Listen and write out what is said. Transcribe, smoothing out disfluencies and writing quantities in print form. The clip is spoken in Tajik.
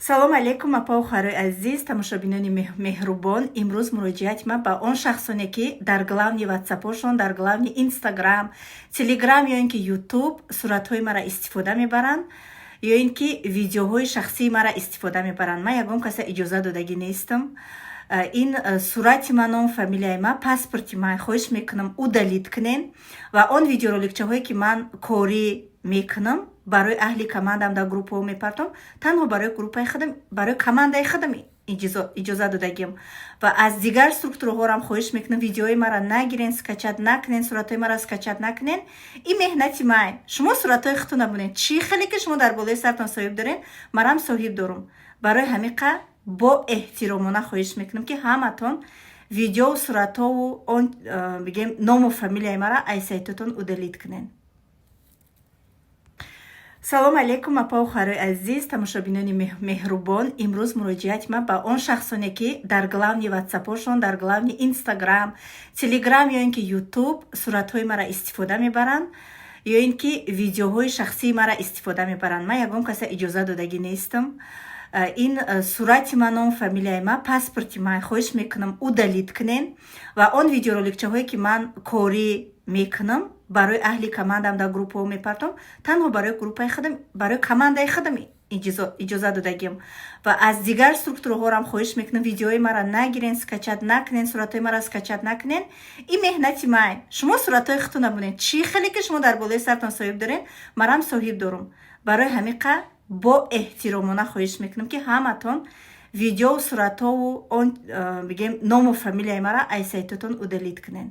Салом алейкум, апау хоҳарои азиз, тамошобинони меҳрубон. Имрӯз муроҷиати ман ба он шахсоне, ки дар главный ватсапошон, дар главный Инстаграм, Телеграм ё ин ки Ютуб суратҳои мара истифода мебаранд ё ин ки видеоҳои шахсии мара истифода мебаранд. Ман ягон каса иҷоза додагӣ нестам. Ин сурати ман, ном, фамилияи ман, паспорти ман. Хоҳиш мекунам, удалить кунен ва он видеороликчаҳое, ки ман корӣ мекунам, барои аҳли командам дар группаҳо мепартом, танҳо барои группаи худам, барои командаи худам иҷоза додагим. Ва аз дигар структураҳорам хоҳиш мекунам, видеои мара нагирен, скачать накунен, суратҳои мара скачать накунен. Ин меҳнати май. Шумо суратҳои худтон бунен. Чӣ хеле ки шумо дар болои сартон соҳиб дорен, марам соҳиб дорум. Барои ҳамиқа бо эҳтиромона хоҳиш мекунам, ки ҳаматон видеоу суратҳову он бигем, ному фамилияи мара ай сайтотон удалить кунен. Салом алейкум, апау хоҳарои азиз, тамошобинони меҳрубон. Имрӯз муроҷиати ман ба он шахсоне, ки дар главный ватсапошон, дар главный Инстаграм, Телеграм ё ин ки Ютуб суратҳои мара истифода мебаранд ё ин ки видеоҳои шахсии мара истифода мебаранд. Ман ягон каса иҷоза додагӣ нестам. Ин сурати ман, ном, фамилияи ман, паспорти ман. Хоҳиш мекунам, удалить кунен ва он видеороликчаҳое, ки ман корӣ мекунам, барои аҳли командам дар группаҳо мепартом, танҳо барои группаи худам, барои командаи худам иҷоза додагим. Ва аз дигар структураҳорам хоҳиш мекунам, видеои мара нагирен, скачать накунен, суратҳои мара скачать накунен. Ин меҳнати май. Шумо суратҳои худтон бунен. Чӣ хеле ки шумо дар болои сартон соҳиб дорен, марам соҳиб дорум. Барои ҳамиқа бо эҳтиромона хоҳиш мекунам, ки ҳаматон видеоу суратҳову он бигем, ному фамилияи мара ай сайтотон удалить кунен.